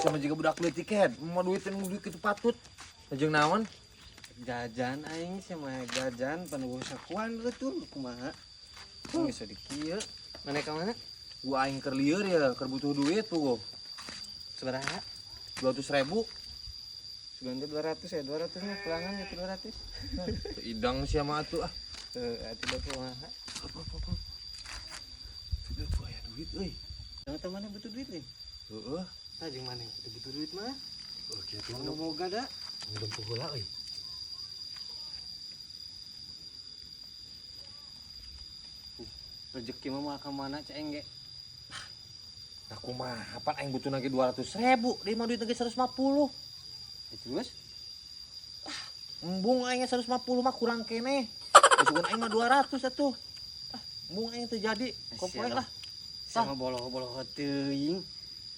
Sama juga budak leutik head. Mau duit duit kitu patut. Jeung naon? Jajan aing sih mah jajan panuh sakuan tuh kumaha. Geus di kieu. Mana ka mana? Gua aing keur lieur ya, keur butuh duit puguh. Sabaraha? 200.000. Sebenarnya 200 ya, 200 mah pulangan ya 200. Idang sia mah atuh ah. Heeh, atuh da kumaha. Apa. Sudah tuh aya duit euy. Jangan teman butuh duit nih. Heeh. Tah jeung mana butuh duit mah? Oh kitu Nu boga da. Nempuh heula euy. Rezeki mah moal ka mana ceng ge. Nah kumaha pan aing butuh lagi 200.000, deui mah duit lagi 150. Ya, terus? Embung aing 150 mah kurang keneh. Sugan aing mah 200 atuh. Ah, embung aing teu jadi. Kompoe lah. Sama boloh-boloh teuing.